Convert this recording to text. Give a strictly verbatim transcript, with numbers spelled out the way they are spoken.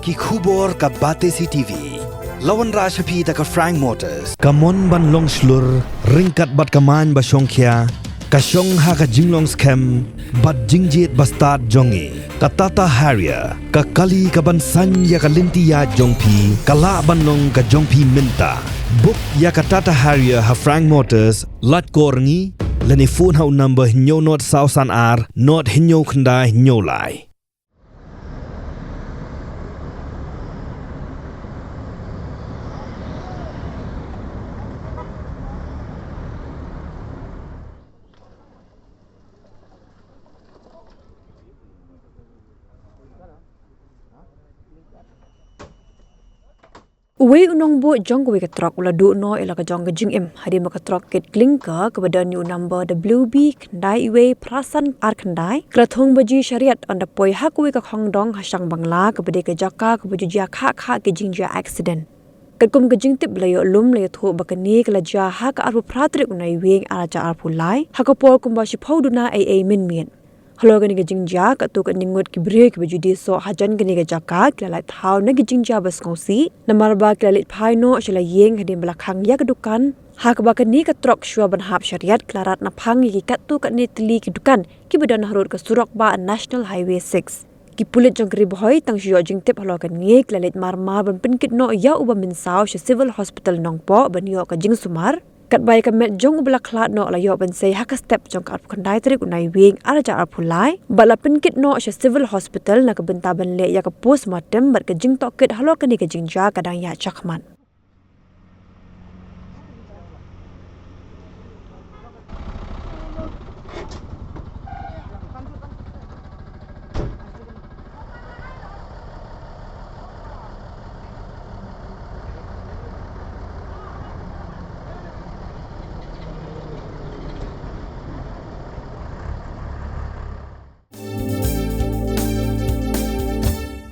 Ki khubor ka Batesi TV. La wanrah sha phi da ka Frank Motors. Ka mon ban long shlur, ryngkat bad ka main ba shongkhia, ka shong ha ka jinglong skhem bad jingjied ba stad jong ngi. Ka Tata Harrier, ka kali ka ban saiñ ïa ka lynti ïaid jong phi, ka lah ban long ka jong phi mynta. Book ïa ka Tata Harrier ha Frank Motors, lait kor ngi, lane phone ha u number hynñiew nod saw san ar, nod hynñiew khyndai hynñiew lai. Uwei u nongbuh jong kawei ka trok u la duh noh ïa la ka jong ka jingim hadien ba ka trok kit klinker kaba don ïa u number W B khyndai wei phra san ar khyndai ka la thung baji shariat ynda poi ha kawei ka khongdong ha Shangbangla kaba dei ka jaka kaba ju jia khah khah ki jingjia accident. Katkum ka jingtip ba la ïoh lum la ïathuh ba kane ka la jia ha ka arphew phra tarik u Naiwieng ar hajar arphew lai ha ka por kumba shiphew duna ei ei mynmiet. Halor kane ka jingjia, katto katne ngut ki briew kiba ju die soh hajan kane ka jaka ki la lait thaw na ki jingjia ba sngewsih namar ba ki la leit phai noh sha la ïing hadien ba la khang ïa ka dukan, ha kaba kane ka trok shuwa ban hap shariat ka la rat naphang ïa ki katto katne tylli ki dukan kiba don harud ka surok bah National Highway six. Ki pulit jong ka Ri Bhoi tang shu ïoh jingtip halor kane ki la leit mar mar ban pynkit noh ïa uba mynsaw sha Civil Hospital Nongpoh ban ïoh ka jingsumar. Katba ïa ka met jong uba la khlad noh la ïoh ban sei ha ka step jong ka arphew khyndai tarik u Naiwieng ar hajar arphew lai bad la pynkit noh sha Civil Hospital na ka bynta ban leh ïa ka postmortem bad ka jingtohkit halor kane ka jingjia ka dang ïaid shakhmat.